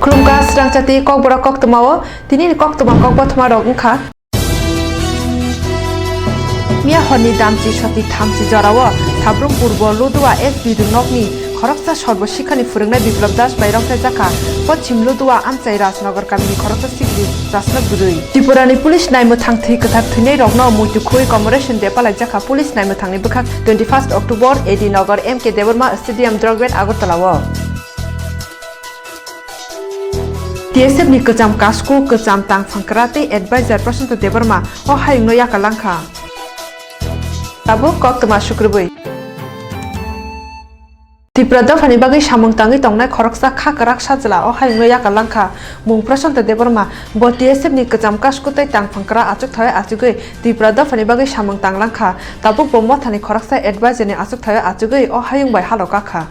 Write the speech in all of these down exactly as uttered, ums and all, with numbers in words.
Khulumkha Srangchati Kokborok koktwmao, tinini koktwma kokbothoma rok wngkha. Miya horni damchi soti thamchi jorao Sabrum Purbo Ludua S B D nokni khoroksa Sarbo Sikhani phwrwngnai Biplab Das bai rwngthai jakha Pochim Ludua amchai Rajnagar kamini khoroksa sikri chasnok bwrwi. Tripurani police naimwthang thwi kwthar thwinai rokno muitu khui commemoration day palai jakha police naimwthangni bwkhak twenty first October A D Nagar M K Debbarma Stadium, Drug Road, Agartala o. T S F ni kwcham kasku, kwcham tangphang kwra tei advisor Prashanto Debbarma o hayungno yaka langkha. Tabuk koktwma sukrubwi. Tripura dophani bagwi samung tangwi tongnai khoroksa kha kwrak sajla o hayungno yaka langkha mung Prashanto Debbarma. Bo T S F ni kwcham kasku tei tangphang kwra achukthai achugwi Tripura dophani bagwi samung tang langkha. Tabuk bo mothani khoroksa advisor ni achukthai achugwi o hayung bai halo kakha.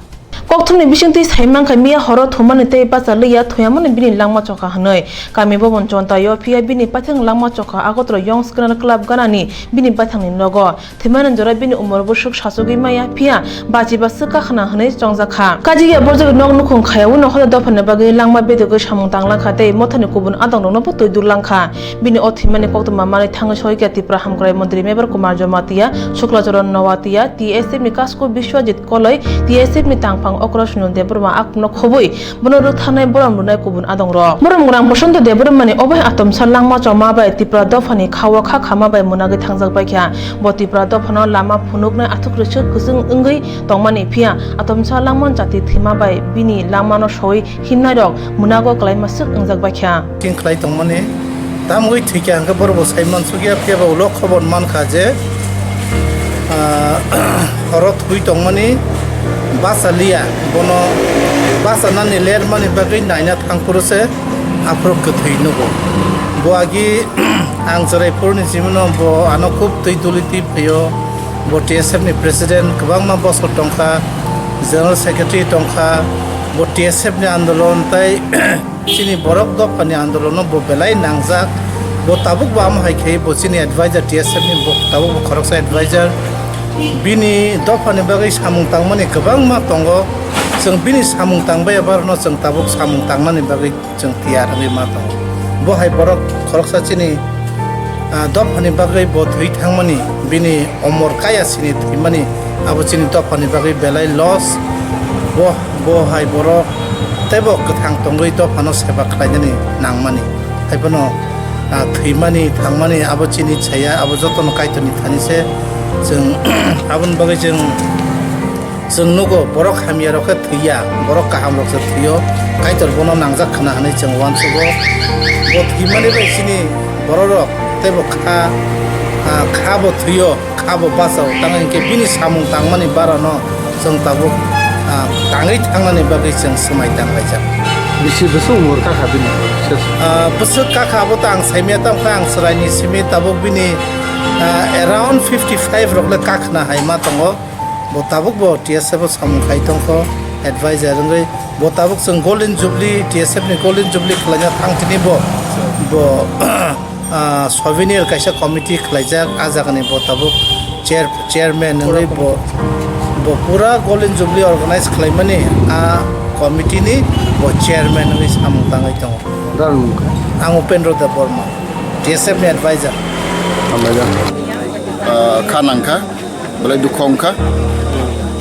Kokthumni bisingtwi sai mankha, miya horo thumani tei bacha liya thuyamani bini langma chokha hwnwi. Kami Bhaban Chontaio phiya bini paithakni langma chokha Agartala Young Scholar Club ganani bini baithangni nogo. Thwimani jora bini umor bwswk sachogwi maya, phiya bachiba swk kakhna hwnwi chongjak kha. Kajiya borjagwi nok nukhung khayawi no hoda dophani bagwi langma bedogwi samung tang langkha tei mothani kubun adongrokno bo twi dur langkha. Bini o thwimani koktwma manwi thangwi sogwi kha Tripura Hamkrai Montri Mebar Kumar Jamatia, Sukla Charan Noatia, T S F ni kasku Biswajit Koloi, T S F ni tangphang okra Sunil Debbarma akungno khobwi bono rwktharnai borom rwnai kubun adongrok. Borom gwnang Bosonto Debbarmani obo hai atomsa langma choma bai Tripura dophani khao kha khama bai mwnagwi thangjak bai kha. Bo Tripura dophano lama phunuknai athuk rwswk kwchwng wngwi tongmani, phiya atomsa langma jati thwima bai bini langmano soi himnairok mwnago kwlaima swk wngjak bai kha. Tin khlai tongmani, tamgwi thwikha hwnkhe borok bo sai mansukya, phiya ba ulo khobor mankha je, ah, horo thwi tongmani basa liya, bono basa nani lermani bagwi naina thangphuru se aphuru kwthwi nugo. Bo agi ang chwrai phuruni jibino bo ano khub twi duli twi phaio, bo T S F ni president kwbangma bosor tongkha, general secretary tongkha, bo T S F ni andolon tei chini borok dophani andolono bo belai nangjak. Bo tabuk bo amo hai khe bo chini advisor T S F ni bo tabuk bo khoroksa advisor. Bini dophani bagwi samung tangmani kwbangma tongo. Chwng bini samung tangbai barno chwng tabuk samung tangnani bagwi chwng tiyar wngwi ma tongo. Bo hai borok khoroksa chini, ah, dophani bagwi bo thwi thangmani, bini omor kaya sini thwimani, abo chini dophani bagwi belai loss. Bo, bo hai borok teibo kwthang tongwi dophano seba khlainani nangmani. Haiphano, ah, thwimani, thangmani abo chini chaya, abo jotono Kaitorni thani se. Chwng aboni bagwi chwng Chwng nugo, borok hamya rok khe thwiya, borok kaham rok se thwio. Kaitor bono nangjak khna hwnwi chwng uansugo. Bo thwimani bai chini borok rok tei bo kha, ah, kha bo thwio, kha bo bachao. Tamo hinkhe bini samung tangmani barano chwng tabuk, ah, tangwi thangnani bagwi chwng swmai tanglaijak. Bisi bwswk umor kakha bini? Ah, bwswk kakha abo ta ang saimaya, tamo khe ang chwraini simi tabuk bini, ah, around fifty five rok le kakhna hai ma tongo. Bo tabuk bo T S F o samung khai tongkho, advisor wngwi. Bo tabuk chwng Golden Jubilee, T S F ni Golden Jubilee khlaina thang tini bo, bo, ah, souvenir kaisa committee khlaijak, ah jagani bo tabuk chair-, chairman wngwi bo, bo pura Golden Jubilee organize khlaimani ah committee ni bo chairman wngwi samung tangwi tongo. Ang Upendra Debbarma, T S F ni advisor. Hamlaijak. Ah, kha nangkha. Belai dukho wngkha.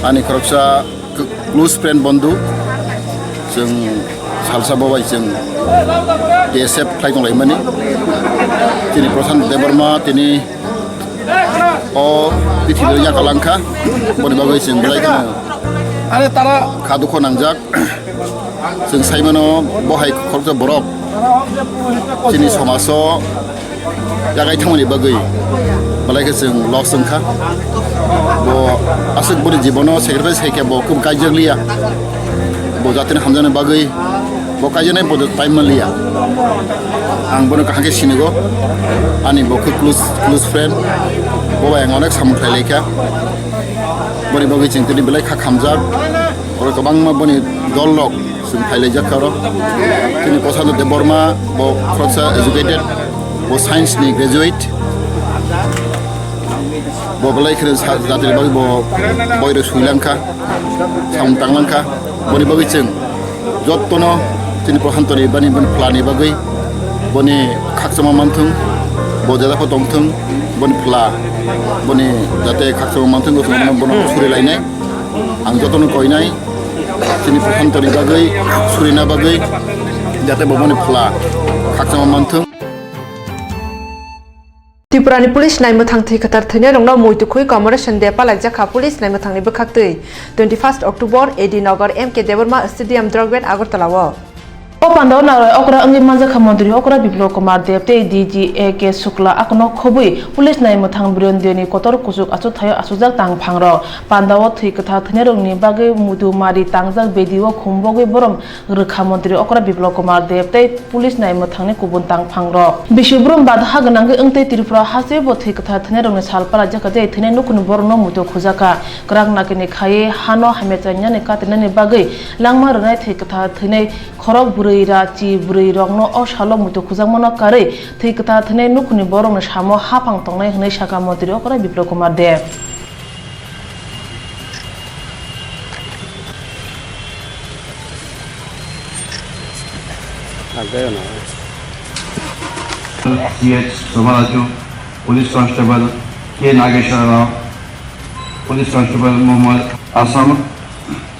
Ani khoroksa close friend bondhu. Chwng salsa bo bai chwng T S F khlai tonglaimani. Chini Prashanto Debbarma tini o pithibio yakalangkha. Boni bagwi chwng belai kheno kha dukho nangjak. Chwng saimano bo hai khoroksa borok chini somajo yagai thangmani bagwi belai khe chwng loss wngkha. Bo aswk boni jibono sacrifice khaikhe bo kub kaijakliya. Bo jatini hamjakni bagwi bo kaijaknai bo time manliya. Ang bono kaham khe sinigo, ani bo khe close, close friend, bo bai ang onek samung khlailaikha. Boni bagwi chwng tini belai kha khamjak. Oro kwbangma boni dol rok chwng phailaijak kha oro. Chini Prashanto Debbarma bo khoroksa educated, bo science ni graduate. Bo belai kheno sa-, jatoni bagwi bo boi rok swilang kha, samung tanglang kha. Boni bagwi chwng jottono Chini Pradhan Toni bani, bani phlani bagwi, boni khakchangma manthung, bo jada pho tongthung, boni phla, boni jate khakchangma manthung, bo bono, bono suri lainai. Ang jotono koinai, chini Pradhan Toni bagwi, surina bagwi, jate bo boni phla khakchangma manthung. Tripurani police naimwthang thwi kwthar thwinairokno muitu khwi commemoration day palaijak kha police naimwthangni bwkhaktwi. Twenty first October, A D Nagar, M K Debbarma Stadium, Drug Bed, Agartala o. O pandao narwk okra wngwi manjakha Montri okra Biplab Kumar Deb tei D G A K Shukla, akono khobwi police naimwthang Birondiyani kotor kuchuk achukthai-o achukjak tangphangrok. Pandao thwi kwthar thwinairokni bagwi muitu mari tangjak bedi-o khumbogwi borom rwkha Montri okra Biplab Kumar Deb tei police naimwthangni kubun tangphangrok. Bisi brum badaha gwnangwi wngtwi Tripura hasteo bo thwi kwthar thwinairokni sal palaijak kha, tei thwinai nukhungni borokno muitu khujak kha. Kwrak nakini khaiwi hano hamya chainani katinani bagwi langma rwnai thwi kwthar thwinai khorok bwrwi rachi bwrwirokno o salo muitu khujakmano karwi thwi kwthar thwinai nukhungni borokni samo haphang tongnai hwnwi sakha Montri okra Biplab Kumar Deb. T H Somaraju, Police Constable K Nageshwar Rao, Police Constable Mohammad Asam,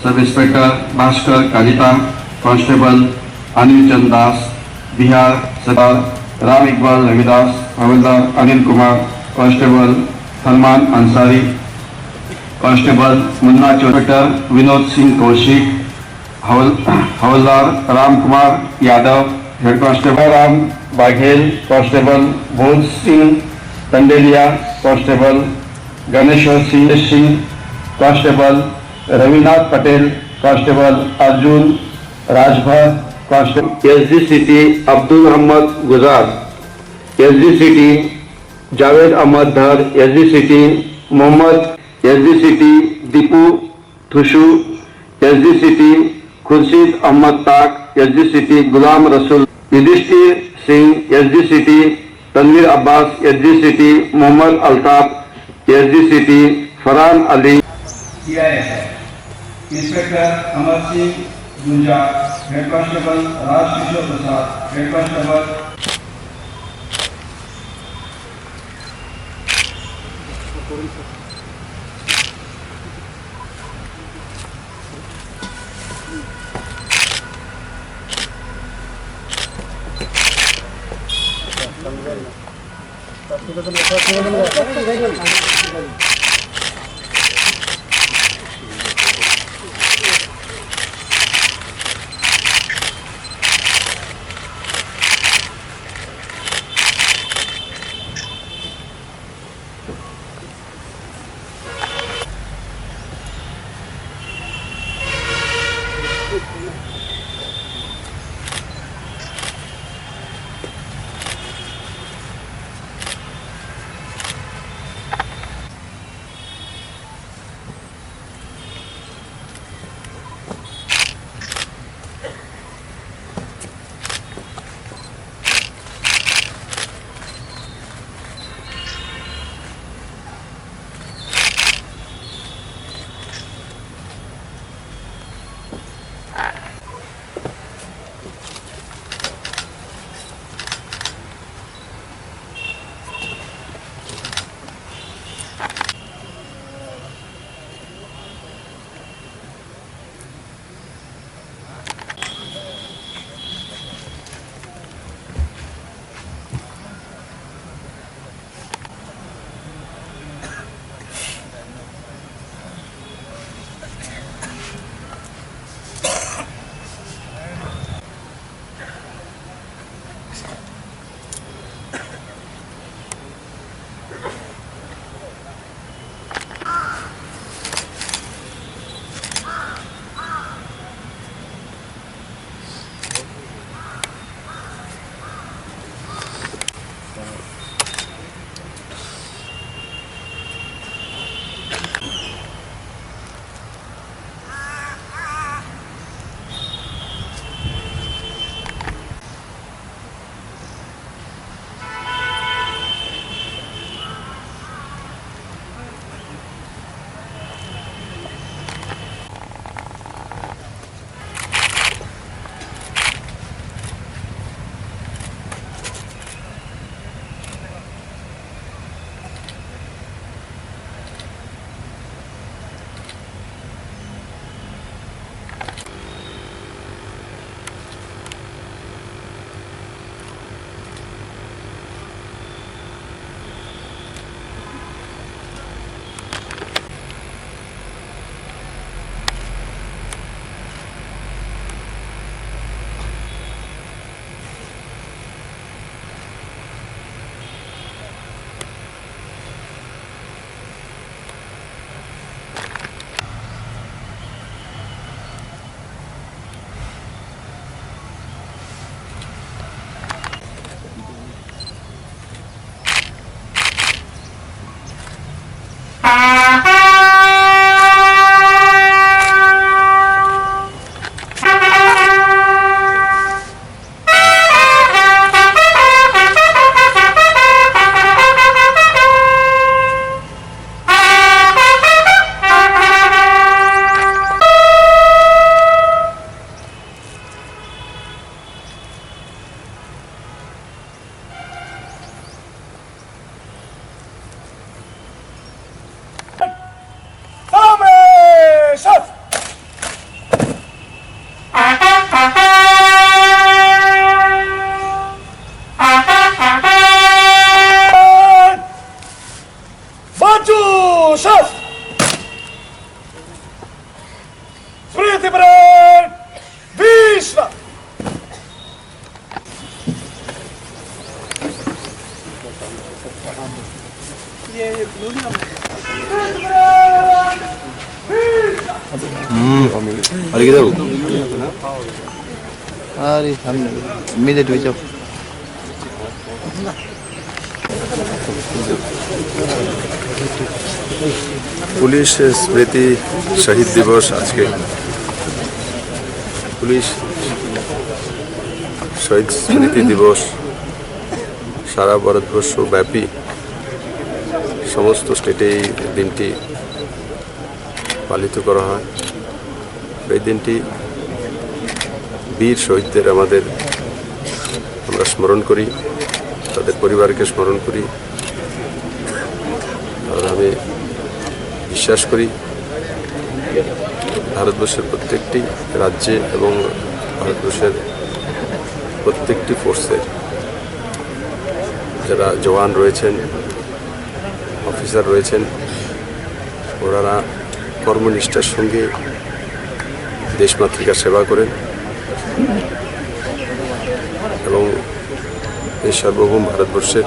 Sub Inspector Bhaskar Kalita, Constable Anil Chand Das, Bihar, Sardar Ram Iqbal Ravidas, Havildar Anil Kumar, Constable Salman Ansari, Constable Munna Chowdhury, Inspector Vinod Singh Kaushik, Haval-, Havildar Ram Kumar Yadav, Head Constable Ram Baghel, Constable Bhoj Singh Tandelia, Constable Ganeshwar Singh, Singh, Constable Ravinath Patel, Constable Arjun Rajbhar, Constable S D City Abdul Ahmad Guzar, S D City Javed Ahmad Dhar, S D City Mohammad, S D City Dipu Thusu, S D City Khurshid Ahmad Tak, S D City Gulam Rasul, Yudhishthir Singh, S D City Tanvir Abbas, S D City Muhammad Altaf, S D City Farhan Ali. C I S, Inspector Amar Singh Gunja, Head Constable Raj Kishore Prasad, Head Constable. আরে, আমি মিলে ঢুকে যাও। পুলিশ স্মৃতি শহীদ দিবস আজকে। পুলিশ শহীদ স্মৃতি দিবস সারা ভারতবর্ষ ব্যাপী সমস্ত স্টেটে এই দিনটি পালিত করা হয়। এই দিনটি বীর শহীদদের আমাদের, আমরা স্মরণ করি, তাদের পরিবারকে স্মরণ করি। আর আমি বিশ্বাস করি ভারতবর্ষের প্রত্যেকটি রাজ্যে এবং ভারতবর্ষের প্রত্যেকটি ফোর্সের যারা জওয়ান রয়েছেন, অফিসার রয়েছেন, ওনারা কর্মনিষ্ঠার সঙ্গে দেশমাতৃকার সেবা করেন এবং এই সার্বভৌম ভারতবর্ষের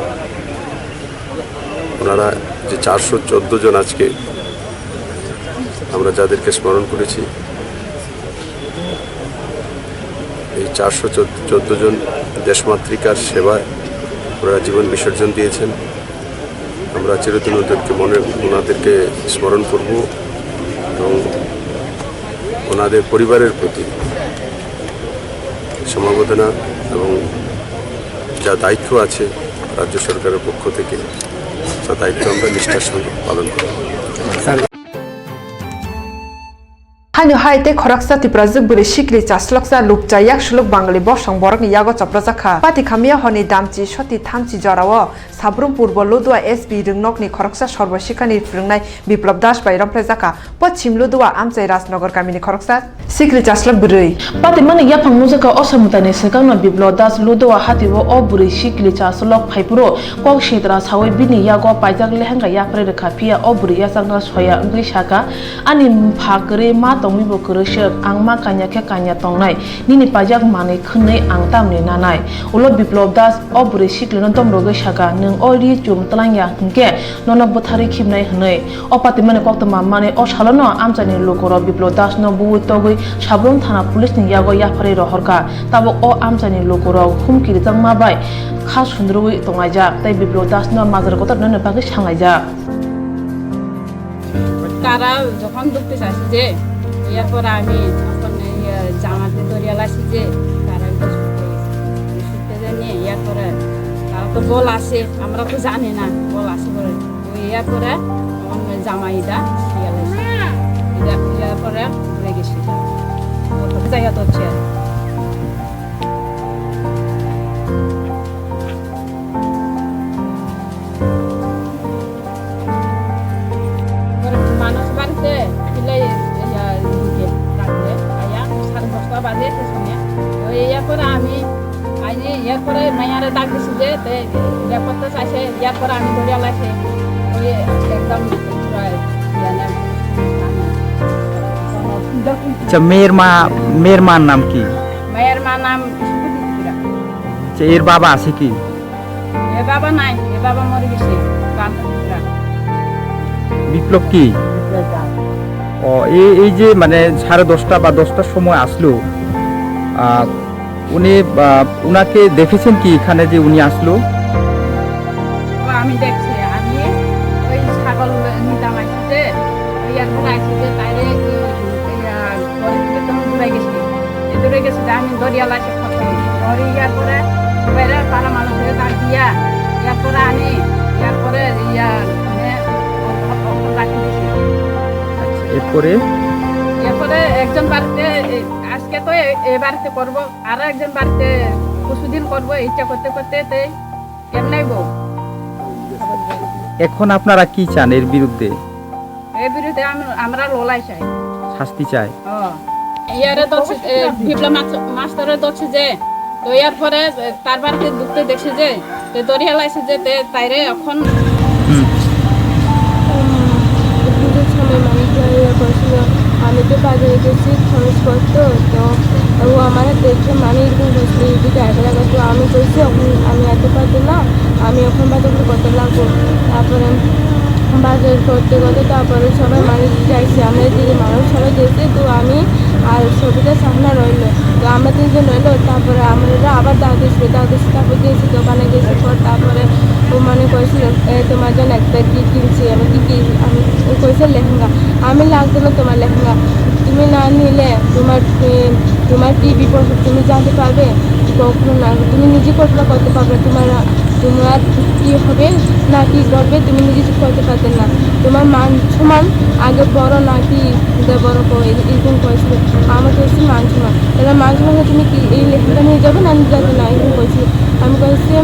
ওনারা যে চারশো চোদ্দো জন আজকে আমরা যাদেরকে স্মরণ করেছি, এই চারশো চোদ্দো জন দেশমাতৃকার সেবায় ওনারা জীবন বিসর্জন দিয়েছেন। আমরা চিরদিন ওদেরকে মনে, ওনাদেরকে স্মরণ করব এবং ওনাদের পরিবারের প্রতি সমবেদনা এবং যা দায়িত্ব আছে রাজ্য সরকারের পক্ষ থেকে, সে দায়িত্ব আমরা নিষ্ঠার সঙ্গে পালন করব। Haino hai tei khoroksa Tiprajwk bwrwi sikli chasloksa lupcha yak suluk Bangali bosong borokni yago choprajakha. Pati khamya horni damchi soti thamchi jorao Sabrum Purbo Ludua S B rwngnokni khoroksa Sarbo Sikhani phwrwngnai Biplop Das bai romphaijakha. Pochim Ludua amchai Rajnagar kamini khoroksa sikli chaslok bwrwi. Patimani yaphang nukjakha o samwtaini swkangno Biplop Das Ludua hatio o bwrwi sikli chaslok phaiphuru kok sitra sawi bini yago paijak lehengka yapharwi rwkha, phiya o bwrwi yachakna soya wngwi sakha, "Ani mpha kwrwi ma tongwibo kwrwiswk, ang ma kanya khe kanya tongnai, nini paijak manwi khwnwi ang tamni nanai?" Ulo Biplop Das o bwrwi siklino domrogwi sakha, "Nwng o ri chum twlangya hwnkhe nono bwtharwi khibnai," hwnwi. O patimani koktwma manwi o salono amchaini lukurok Biplop Dasno buwi togwi Sabrum thana policeni yago yapharwi rohorkha. Tabuk o amchaini lukurok humki rijakma bai kha sundrwi tonglaijak tei Biplop Dasno majra kotor rwnani bagwi sanglaijak. তারা যখন ঢুকতে চাইছে যে, ইয়ার পরে আমি তখন, ইয়ে, জামাতে ধরিয়া লাইছি যে, তারা এটা শুনতে গেছে। শুনতে জানিয়ে ইয়ার পরে তারা তো বল আছে, আমরা তো জানি না, বল আছে বলে। ওই ইয়ার পরে তখন ওই জামাইটা ইয়ে লাইছে। ইয়ে, ইয়ার পরে ঘুরে গেছে। ওর জায়গা তো হচ্ছে আর কি। মানুষ বাড়িতে সিলাই, ইয়া, ঢুকে রাখলে, আয়া সাড়ে দশটা বাজে সে সময়। তো ইয়ার পরে আমি আইনি, ইয়ার পরে মাইয়ারে ডাক দিছি যে, তে ইয়া করতে চাইছে, ইয়ার পরে আমি ধরিয়া লাইছি। ওই একদম পুরা ইয়া না, আচ্ছা, মেয়ের মা, মেয়ের মার নাম কি? মায়ের মা নাম সুকুতি ত্রিপুরা। আচ্ছা, এর বাবা আছে কি? এ বাবা নাই, এ বাবা মরে গেছে। বাপ পুরা। বিপ্লব কি? বিপ্লব দাস। ও, এই, এই যে মানে সাড়ে দশটা বা দশটার সময় আসলো, আহ, উনি, আহ, উনাকে দেখেছেন কি এখানে যে উনি আসলো? ও, আমি দেখছি, আমি ওই ছাগল নিতাম আসছি যে, ওই এখন আসছি যে, তাইলে, ইয়া, ঘরে থেকে তখন দৌড়াই গেছি। এ দৌড়াই গেছি যে আমি দরিয়া লাইছি প্রথম। ঘরে ইয়ার পরে বাইরে পাড়া মানুষের ডাক দিয়া, ইয়ার পরে আমি, ইয়ার পরে ইয়া, মানে, ও-, ও-, ওখানে রাখি দিয়েছি। আচ্ছা, এরপরে? এরপরে একজন বাড়িতে, এ, আজকে তো এ, এ বাড়িতে করবো, আরো একজন বাড়িতে পরশুদিন করবো, ইচ্ছা করতে করতে তে কেমনে বউ? এখন আপনারা কি চান এর বিরুদ্ধে? এর বিরুদ্ধে আম-, আমরা লড়াই চাই। শাস্তি চাই। ও। ইয়ারে ধরছে, এ, বিপ্লব মাস-, মাস্টারে ধরছে যে, তো ইয়ার পরে, এ, তার বাড়িতে ঢুকতে দেখছে যে, তো দরিয়া লাইছে যে, তে তাইরে এখন হুম। পুজোর সময় মানে কি হয়, ইয়ে করছিল, আমি তো বাজারে গেছি খরচ করতো, তো ও আমার দেখে মানে এরকম বুঝলি, এদিকে আগে লাগাতো, আমি বলছি, "এখন আমি এত পারবো না, আমি এখন বাজারগুলো করতে লাগবো।" তারপরে বাজার করতে করতে তারপরে সবাই মানুষ যাইছে, আমরা এদিকে মানুষ সবাই গেছে, তো আমি আর সবিতা সামনে রইলো। তো আমরা তিনজন রইলো, তারপরে আমরা আবার দাদু ছিল, দাদু ছিল, তারপর গেছি দোকানে, গেছি পর তারপরে ও মানে কইছিল, "এ, তোমার জন্য একটা কি কিনছি।" আমি কি কি, আমি, ও কইছে, "লেহেঙ্গা।" আমি লাগতো না তোমার লেহেঙ্গা, তুমি না নিলে তোমার, এ, তোমার কি বিপদ হবে তুমি জানতে পারবে কখনো না, তুমি নিজে কল্পনা করতে পারবে না, তোমার তোমার কি হবে না কি ঘটবে তুমি নিজে ঠিক করতে পারতে না। তোমার মান সম্মান আগে বড় নাকি দেবর কো, এরকম করেছিল। আমার তো হচ্ছে মান সম্মান, তাহলে মান সম্মান তুমি কি এই লেহেঙ্গা নিয়ে যাবে না নিয়ে যাবে না, এরকম করেছিল। আমি করেছি,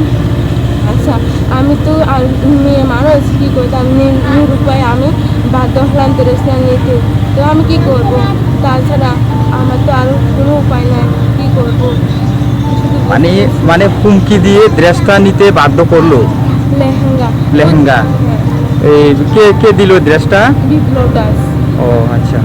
আচ্ছা, আমি তো আর মেয়ে মানুষ, কি করতাম, নি- নিরুপায় আমি বাধ্য হলাম ড্রেসটা নিতে। তো আমি কি করব? তাছাড়া আমার তো আর কোনো উপায় নাই, কি করব? শুধু মানে, মানে হুমকি দিয়ে ড্রেসটা নিতে বাধ্য করলো? লেহেঙ্গা। লেহেঙ্গা। হ্যাঁ। এই কে, কে দিল ড্রেসটা? বিপ্লব দাস। ও আচ্ছা।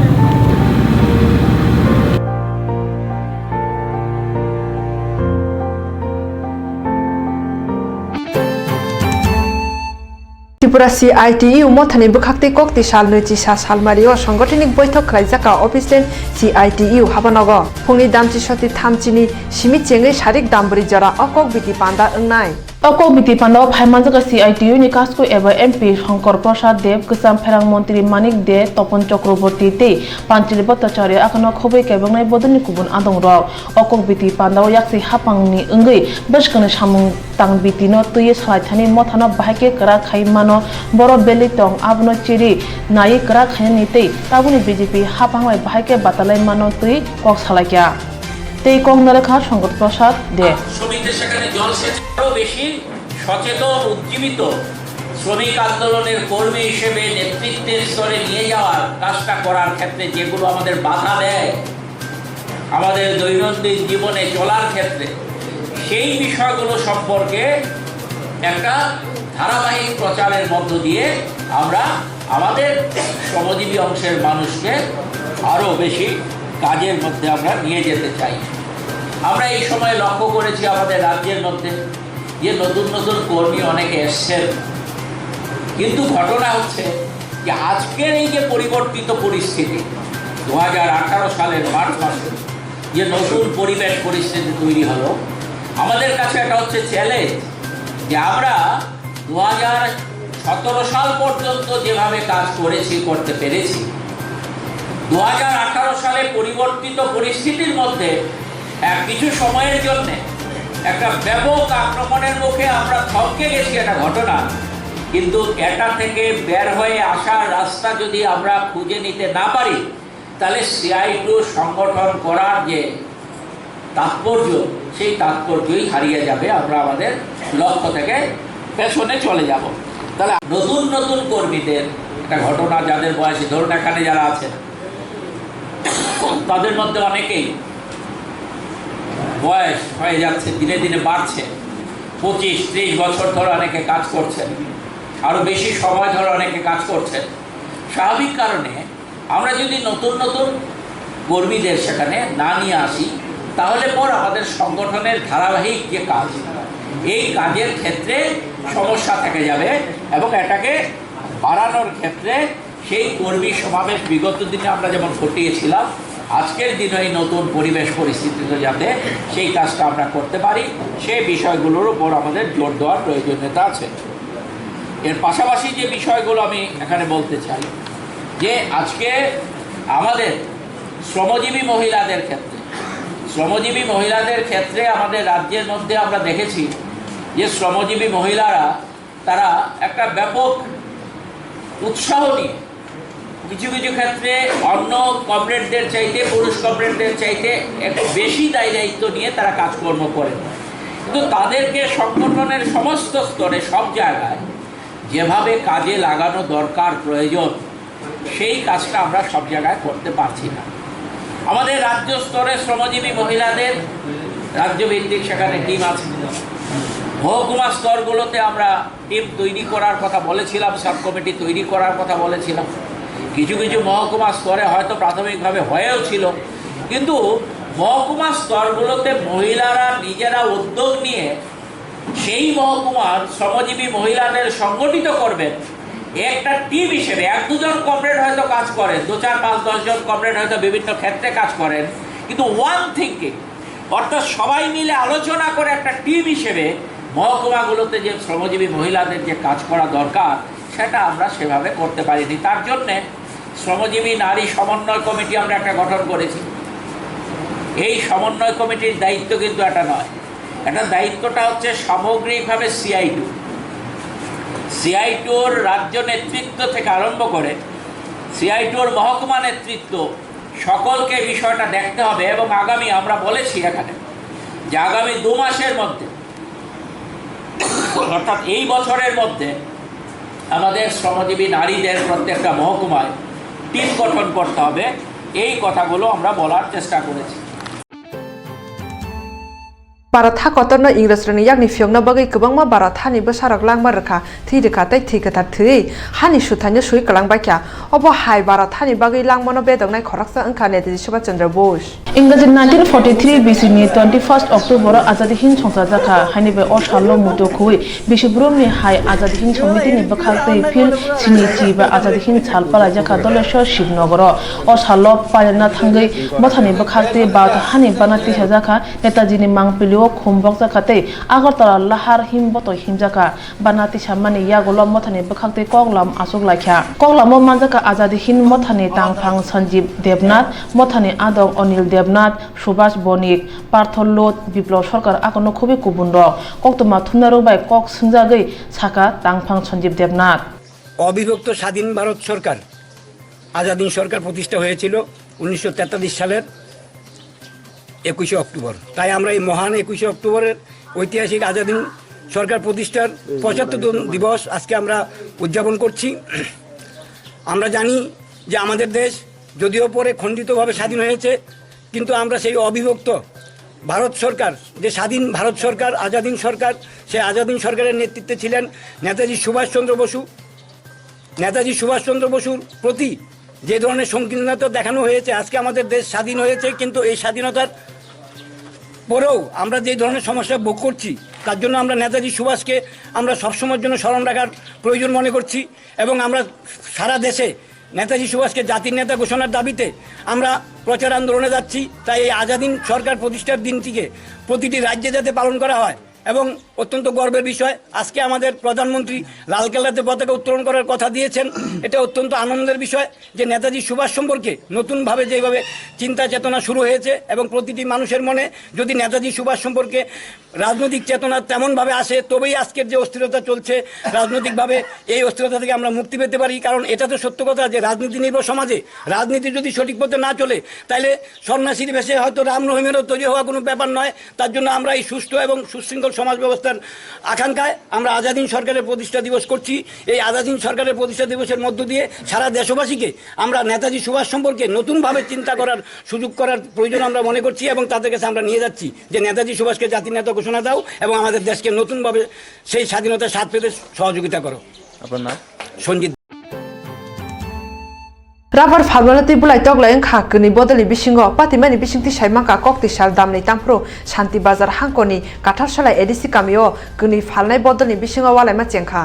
Tripura C I T U mothani bwkhaktwi koktwi sal nwichi sa salmario songothonik boithok khlaijak kha office len C I T U habanogo. Phungni damchi soti thamchini simi chengwi sarik dambri jora o kok biti panda wngnai. O kok biti panda o phai manjak kha C I T U ni kasku eba M P Shankar Prasad Deb, kwcham pherang montri Manik De, Topon Chakraborty tei Panchali Bhattacharya, akhano khobwi kebeknai bodolni kubun adongrok. O kok biti panda o yaksi hapangni wngwi bwskangni samung tang biti no twiwi salai thani mothano bahai khe kwrak khai mano, boro belwi tong abono chiri naiwi kwrak khainani tei tabukni B J P hapang bai bahai khe batalai mano twi kok salaikha tei kok narwkha Shankar Prasad De. শ্রমিকদের সেখানে জল সেচ আরো বেশি সচেতন, উজ্জীবিত শ্রমিক আন্দোলনের কর্মী হিসেবে নেতৃত্বের স্তরে নিয়ে যাওয়ার কাজটা করার ক্ষেত্রে যেগুলো আমাদের বাধা দেয়, আমাদের দৈনন্দিন জীবনে চলার ক্ষেত্রে সেই বিষয়গুলো সম্পর্কে একটা ধারাবাহিক প্রচারের মধ্য দিয়ে আমরা আমাদের শ্রমজীবী অংশের মানুষকে আরও বেশি কাজের মধ্যে আমরা নিয়ে যেতে চাই। আমরা এই সময় লক্ষ্য করেছি আমাদের রাজ্যের মধ্যে যে নতুন নতুন কর্মী অনেকে এসছেন, কিন্তু ঘটনা হচ্ছে যে আজকের এই যে পরিবর্তিত পরিস্থিতি, দু হাজার আঠারো সালের মার্চ মাসে যে নতুন পরিবেশ পরিস্থিতি তৈরি হলো, আমাদের কাছে এটা হচ্ছে চ্যালেঞ্জ যে আমরা দু হাজার সতেরো সাল পর্যন্ত যেভাবে কাজ করেছি, করতে পেরেছি, দু হাজার আঠারো সালে পরিবর্তিত পরিস্থিতির মধ্যে এক কিছু সময়ের জন্য একটা ব্যাপক আক্রমণের মুখে আমরা থমকে গেছি, একটা ঘটনা। কিন্তু এটা থেকে বের হয়ে আসার রাস্তা যদি আমরা খুঁজে নিতে না পারি, তাহলে সিআইটিইউ সংগঠন করার যে তাৎপর্য, সেই তাৎপর্যই হারিয়ে যাবে, আমরা আমাদের লক্ষ্য থেকে পেছনে চলে যাব। তাহলে নতুন নতুন কর্মীদের একটা ঘটনা, যাদের বয়সী, ধরুন এখানে যারা আছেন, তাদের মধ্যে অনেকেই বয়স হয়ে যাচ্ছে, দিনে দিনে বাড়ছে, পঁচিশ ত্রিশ বছর ধরে অনেকে কাজ করছেন, আরও বেশি সময় ধরে অনেকে কাজ করছেন। স্বাভাবিক কারণে আমরা যদি নতুন নতুন কর্মীদের সেখানে না নিয়ে আসি, তাহলে পর আমাদের সংগঠনের ধারাবাহিক যে কাজ, এই কাজের ক্ষেত্রে সমস্যা থেকে যাবে এবং এটাকে বাড়ানোর ক্ষেত্রে সেই কর্মী সমাবেশ বিগত দিনে আমরা যেমন ঘটিয়েছিলাম, আজকের দিনে এই নতুন পরিবেশ পরিস্থিতিতে যাতে সেই কাজটা আমরা করতে পারি, সেই বিষয়গুলোর উপর আমাদের জোর দেওয়ার প্রয়োজনীয়তা আছে। এর পাশাপাশি যে বিষয়গুলো আমি এখানে বলতে চাই, যে আজকে আমাদের শ্রমজীবী মহিলাদের ক্ষেত্রে, শ্রমজীবী মহিলাদের ক্ষেত্রে আমাদের রাজ্যের মধ্যে আমরা দেখেছি যে শ্রমজীবী মহিলারা, তারা একটা ব্যাপক উৎসাহ নিয়ে কিছু কিছু ক্ষেত্রে অন্য কমরেডদের চাইতে, পুরুষ কমরেডদের চাইতে একটু বেশি দায় দায়িত্ব নিয়ে তারা কাজকর্ম করেন। কিন্তু তাদেরকে সংগঠনের সমস্ত স্তরে, সব জায়গায় যেভাবে কাজে লাগানো দরকার, প্রয়োজন, সেই কাজটা আমরা সব জায়গায় করতে পারছি না। আমাদের রাজ্য স্তরে শ্রমজীবী মহিলাদের রাজ্যভিত্তিক সেখানে টিম আছে। মহকুমা স্তরগুলোতে আমরা টিম তৈরি করার কথা বলেছিলাম, সাব কমিটি তৈরি করার কথা বলেছিলাম। কিছু কিছু মহকুমা স্তরে হয়তো প্রাথমিকভাবে হয়েও ছিল, কিন্তু মহকুমা স্তরগুলোতে মহিলারা নিজেরা উদ্যোগ নিয়ে সেই মহকুমার শ্রমজীবী মহিলাদের সংগঠিত করবেন, একটা টিম হিসেবে এক দুজন কমরেড হয়তো কাজ করেন, দু চার পাঁচ দশ জন কমরেড হয়তো বিভিন্ন ক্ষেত্রে কাজ করেন, কিন্তু ওয়ান থিঙ্কিং, অর্থাৎ সবাই মিলে আলোচনা করে একটা টিম হিসেবে মহকুমাগুলোতে যে শ্রমজীবী মহিলাদের যে কাজ করা দরকার, সেটা আমরা সেভাবে করতে পারিনি। তার জন্যে শ্রমজীবী নারী সমন্বয় কমিটি আমরা একটা গঠন করেছি। এই সমন্বয় কমিটির দায়িত্ব কিন্তু এটা নয়, এটা দায়িত্বটা হচ্ছে সামগ্রিকভাবে সিআইটিউ, সিআইটিউর রাজ্য নেতৃত্ব থেকে আরম্ভ করে সিআইটিউর মহকুমা নেতৃত্ব, সকলকে বিষয়টা দেখতে হবে। এবং আগামী, আমরা বলেছি এখানে যে আগামী দু মাসের মধ্যে, অর্থাৎ এই বছরের মধ্যে আমাদের শ্রমজীবী নারীদের প্রত্যেকটা মহকুমায় টিম গঠন করতে হবে, এই কথাগুলো আমরা বলার চেষ্টা করেছি। Bharat ha kotorno Ingrajrokni yakni phiyokna bagwi kwbangma Bharat hani bwsarok langma rwkha, thwi rwkha tei thwi kwthar thwiwi hani suthaino swi kwlang baikha. Obo hai Bharat hani bagwi langmano bedoknai khoroksa wngkha Netaji Subhash Chandra Bose. Ingraji nineteen forty-three B C ni twenty-first October o Azadi Hind songchajakha, haini bai o salo muitu khuwi Bisi Burumni hai Azadi Hind Samiti ni bwkhak tei phil sini chi ba Azadi Hind sal palaijakha Doleswar Shibnogoro. O salo pailana thangwi mothani bwkhak tei Bharat hani bana tisajakha, Netaji ni mangpili o khum bokjakha tei Agartala Lahar him botoi himjakha. Bana tisamani yagulo mothani bwkhak tei koklam achuk laikha. Koklamo manjakha Azadi Hind mothani tangphang Sanjeev Debnath, mothani adong Anil Debnath, Subhash Bonik, Partho Lod, Biplab Sarkar, akono khubui kubunrok. Koktwma thumnarok bai kok swngjagwi sakha tangphang Sanjeev Debnath. অবিভক্ত স্বাধীন ভারত সরকার, আজাদিন সরকার প্রতিষ্ঠা হয়েছিল উনিশশো তেতাল্লিশ সালের একুশে অক্টোবর। তাই আমরা এই মহান একুশে অক্টোবরের ঐতিহাসিক আজাদিন সরকার প্রতিষ্ঠার পঁচাত্তরতম দিবস আজকে আমরা উদযাপন করছি। আমরা জানি যে আমাদের দেশ যদিও পরে খণ্ডিতভাবে স্বাধীন হয়েছে, কিন্তু আমরা সেই অবিভক্ত ভারত সরকার, যে স্বাধীন ভারত সরকার, আজাদিন সরকার, সেই আজাদিন সরকারের নেতৃত্বে ছিলেন নেতাজি সুভাষচন্দ্র বসু। নেতাজি সুভাষচন্দ্র বসুর প্রতি যে ধরনের সংকীর্ণতা দেখানো হয়েছে, আজকে আমাদের দেশ স্বাধীন হয়েছে, কিন্তু এই স্বাধীনতার পরেও আমরা যে ধরনের সমস্যা ভোগ করছি, তার জন্য আমরা নেতাজি সুভাষকে আমরা সবসময়ের জন্য স্মরণ রাখার প্রয়োজন মনে করছি। এবং আমরা সারা দেশে নেতাজি সুভাষকে জাতির নেতা ঘোষণার দাবিতে আমরা প্রচার আন্দোলনে যাচ্ছি। তাই এই আজাদিন সরকার প্রতিষ্ঠার দিনটিকে প্রতিটি রাজ্যে যাতে পালন করা হয় এবং অত্যন্ত গর্বের বিষয়, আজকে আমাদের প্রধানমন্ত্রী লালকেল্লাতে পতাকা উত্তোলন করার কথা দিয়েছেন। এটা অত্যন্ত আনন্দের বিষয় যে নেতাজি সুভাষ সম্পর্কে নতুনভাবে যেভাবে চিন্তা চেতনা শুরু হয়েছে এবং প্রতিটি মানুষের মনে যদি নেতাজি সুভাষ সম্পর্কে রাজনৈতিক চেতনা তেমনভাবে আসে, তবেই আজকের যে অস্থিরতা চলছে রাজনৈতিকভাবে, এই অস্থিরতা থেকে আমরা মুক্তি পেতে পারি। কারণ এটা তো সত্য কথা যে রাজনীতি নির্ভর সমাজে রাজনীতি যদি সঠিক পথে না চলে, তাহলে সন্ন্যাসীর বেশে হয়তো রামরহিমেরও তৈরি হওয়া কোনো ব্যাপার নয়। তার জন্য আমরা এই সুষ্ঠু এবং সুশৃঙ্খল সমাজ ব্যবস্থার আকাঙ্ক্ষায় আমরা আজাদিন সরকারের প্রতিষ্ঠা দিবস করছি। এই আজাদিন সরকারের প্রতিষ্ঠা দিবসের মধ্য দিয়ে সারা দেশবাসীকে আমরা নেতাজি সুভাষ সম্পর্কে নতুনভাবে চিন্তা করার সুযোগ করার প্রয়োজন আমরা মনে করছি এবং তাদের কাছে আমরা নিয়ে যাচ্ছি যে নেতাজি সুভাষকে জাতির নেতা ঘোষণা দাও এবং আমাদের দেশকে নতুনভাবে সেই স্বাধীনতার স্বাদ পেতে সহযোগিতা করো। আপনার নাম? Sanjit. Rubber phalmano tei bulai toklai wngkha kwnwi bodolni bisingo. Patimani bisingtwi sai mankha kok twi sal damni tangphuru Shanti Bazar hangkoni Kathar Salai A D C kamio kwnwi phalnai bodolni bisingo walaima chengkha.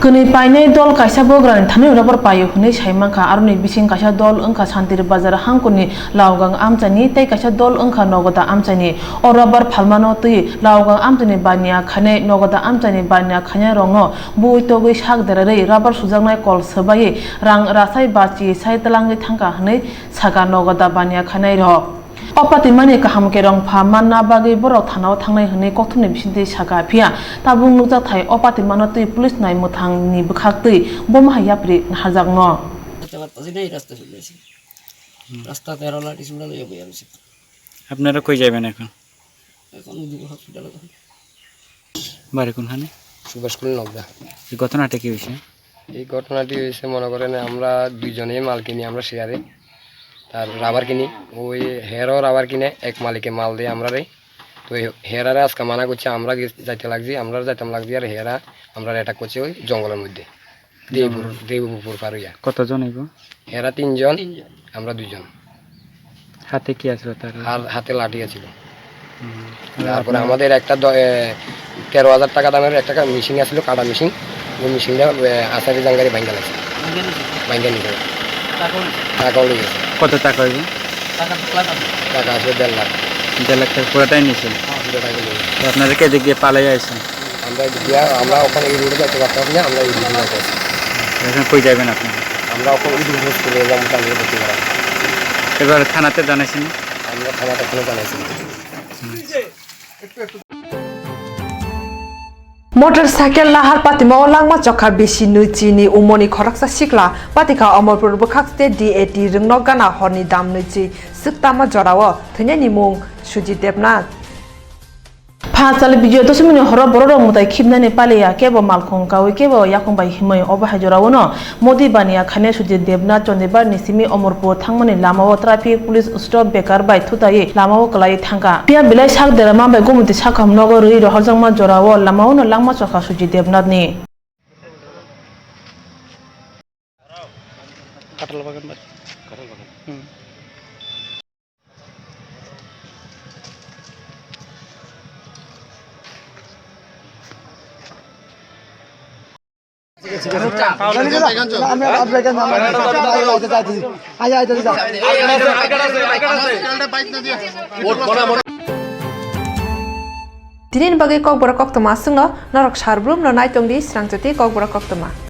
Kwnwi painai dol kaisa bograni thani rubber paio hwnwi sai mankha. Aroni bising kaisa dol wngkha Shantir Bazar hangkoni Laogang amchaini tei kaisa dol wngkha Nogoda amchaini. O rubber phalmano twi Laogang amchaini baniya khainai, Nogoda amchaini baniya khainai rokno bui togwi sak derarwi rubber sujaknai kol swbaiwi rang rachai bachi sai twlangwi thangkha hwnwi sakha Nogoda baniya khainai rok. O patimani kaham kerong pha manna bagwi borok thanao thangnai hwnwi kokthumni bisingtwi sakha, phiya tabuk nukjakthai o patimano twi police nai mwthangni bwkhaktwi bomaha yapri naharjakno. রাস্তা চলে গেছে। রাস্তা তেরো লাঠি চূড়া লইয়া বইয়া রয়েছে। আপনারা কই যাবেন এখন? এখন ওদিকে হসপিটালে যাবো। বাড়ি কোনখানে? সুভাষকুল নগদা। এই ঘটনাটা কি হয়েছে? এই ঘটনাটি হয়েছে, মনে করেন, আমরা দুইজনে মাল কিনি, আমরা শেয়ারে। তার রাবার কিনি, ওই হেরও রাবার কিনে, এক মালিকে মাল দেয় আমরা রে। তো এই হেরারে আজকে মানা করছে, আমরা গে-, যাইতে লাগছি, আমরা যাইতাম লাগছি, আর হেরা আমরা অ্যাটাক করছে ওই জঙ্গলের মধ্যে। দেবপুর, দেবপুর পার হইয়া। কতজন হইব? এরা তিনজন, তিনজন। আমরা দুইজন। হাতে কি আছিল তার? আর হাতে লাঠি আছিল। হুম। তারপরে আপনার আমাদের একটা দ-, এ, তেরো হাজার টাকা দামের একটা কা-, মেশিন আছিল, কাটা machine. Bumi singda, eh, asari jangari bangga lagi. Bangga ni sih. Bangga ni sih. Takau ni sih. Takau ni sih. কত টাকা হইব? টাকা তো লাখ আছে। টাকা আছে দেড় লাখ। দেড় লাখ টাকা পুরোটাই নিছে? হ্যাঁ, পুরোটাই নিছে। তো আপনারা কি এদিক দিয়ে পালাই আইছেন? আমরা এদিক দিয়ে, আমরা ওখানে এই রোডে যাইতে পারতাম না, আমরা এই রোডে যাইতে আছি। এখন কই যাবেন আপনারা? আমরা এখন ইডি হোস্টেলে যাবো, তাহলে ভর্তি করা। এবার থানাতে জানাইছেন? আমরা থানাতে এখনো জানাইছি না। Motorcycle nahar patimao langma chokha bisi nwichi ni umoni khoroksa sikla patikha Omorpur bwkhak state D A T rwngnok gana horni dam nwichi swk tama jorao thwinani mung Sujit Debnath. Pha chali Bijoya Dosomini horo bororok mwtai khibnani paliya, kebo malkhung kaui kebo yakung bai himwi. Obo hai jorao no Modi baniya khane Sujit Debnath Chondibar ni simi Omorpur thangmani lamao traffic police stop bekar bai thutaiwi lamao kwlaiwi thangkha. Phiya belai sak derama bai gumti sakham nogo rwi rohorjakma jorao lamao no langma chokha Sujit Debnath ni. Katal bagan bai. Katal bagan. Hmm. Tini ni bagwi Kokborok Koktwma aswkno norok sarbrum no naitong di Srangchati Kokborok Koktwma.